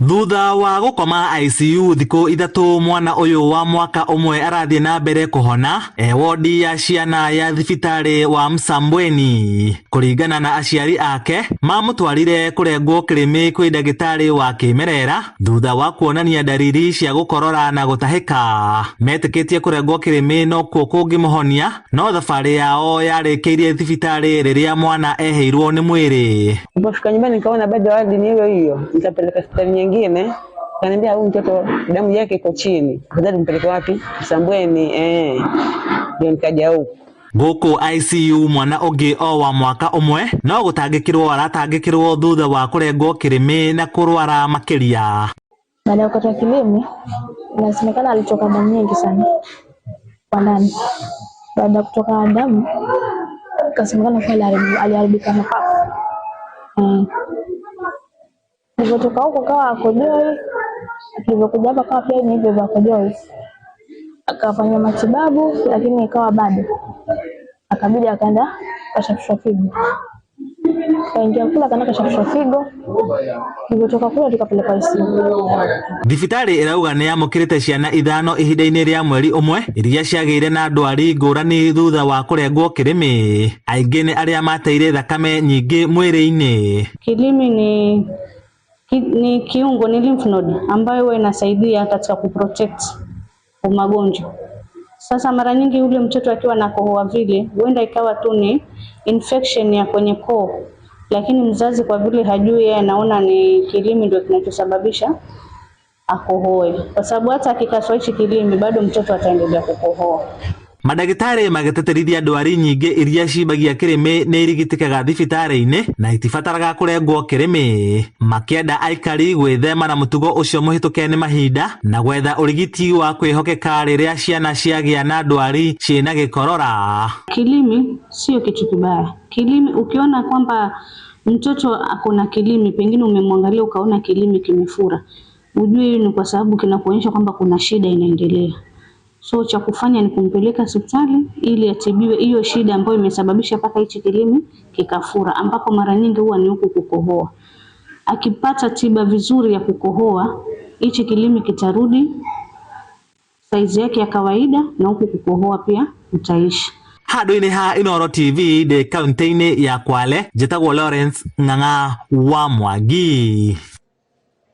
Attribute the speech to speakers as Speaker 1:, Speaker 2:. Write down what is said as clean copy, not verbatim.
Speaker 1: Thutha wa gũkoma ICU thikũ 3 mwana ũyũ wa mwaka 1 arathiĩ na mbere kũhona e wodi ya ciana ya thibitarĩ wa Msambweni. Kũringana na aciari ake, mamũtwarire kũrengwo kĩrĩmĩ kwĩ ndagĩtarĩ wa kĩmerera thutha wa kuonania ndariri cia gũkorora na gũtahĩka. Metĩkĩtie kũrengwo kĩrĩmĩ nokuo kũngĩmũhonia, no thabarĩ yao yarĩkĩirie thibitarĩ rĩrĩa mwana eheirwo nĩ mwĩrĩ.
Speaker 2: Nilipofika nyumbani nikaona bado hali ni hiyo hiyo, nikapeleka hospitali nyingine, kaniambia huyu mtoto damu yake iko chini, afadhali mpeleke wapi? Msambweni. Ndio nikaja huku.
Speaker 1: Gũkũ ICU mwana ũngĩ o wa mwaka 1 no gũtangĩkĩrwo aratangĩkĩrwo thutha wa kũrengwo kĩrĩmĩ na kũrwara makĩria.
Speaker 3: Baada ya kukata kilimi, inasemekana alitoka damu nyingi sana kwa ndani. Baada ya kutoka damu, ikasemekana kuwa aliharibika mapafu. Nilivyotoka huko kawa akojoi, tulivyokuja hapa kawa pia ni hivyo hivyo akojoi. Akafanywa matibabu lakini ikawa bado. Akabidi akaenda kashafishwa figo. Kaingia kula akaenda kashafishwa figo. Nilivyotoka kula tukapelekwa ICU.
Speaker 1: Thibitarĩ ĩrauga nĩ yamũkĩrĩte ciana 5 ihinda-inĩ rĩa mweri 1 iria ciagĩire na ndwari ngũrani thutha wa kũrengwo kĩrĩmĩ. Aingĩ nĩ arĩa mateire thakame nyingĩ mwĩrĩ-inĩ.
Speaker 4: Kilimi ni kiungo, ni lymph node ambayo huwa inasaidia katika kuprotect magonjwa. Sasa mara nyingi yule mtoto akiwa na kohoa vile, huenda ikawa tu ni infection ya kwenye koo, lakini mzazi kwa vile hajui, yeye anaona ni kilimi ndio kinachosababisha akohoe, kwa sababu hata akikaswa hichi kilimi bado mtoto ataendelea kukohoa.
Speaker 1: Mandagĩtarĩ magĩtĩtĩrithia ndwari nyingĩ iria cimbagia kĩrĩmĩ nĩ irigitĩkaga thibitarĩ-inĩ na itibataraga kũrengwo kĩrĩmĩ. Makĩenda aikari gwĩthema na mũtugo ũcio mũhĩtũke nĩ mahinda na gwetha ũrigiti wa kwĩhokeka rĩrĩa ciana ciagĩa na ndwari ciĩna gĩkorora.
Speaker 4: Kilimi sio kitu kibaya. Kilimi ukiona kwamba mtoto ako na kilimi, pengine umemwangalia ukaona kilimi kimefura, ujue hiyo ni kwa sababu kinakuonyesha kwamba kuna shida inaendelea. So cha kufanya ni kumpeleka hospitali ili atibiwe hiyo shida ambayo imesababisha mpaka hichi kilimi kikafura, ambapo mara nyingi huwa ni huku kukohoa. Akipata tiba vizuri ya kukohoa, hichi kilimi kitarudi saizi yake ya kawaida na huku kukohoa pia kutaisha.
Speaker 1: Handũ-inĩ ha Inooro TV ndĩ kaunti-inĩ ya Kwale, njĩtagwo Lawrence Ng'ang'a wa Mwangi.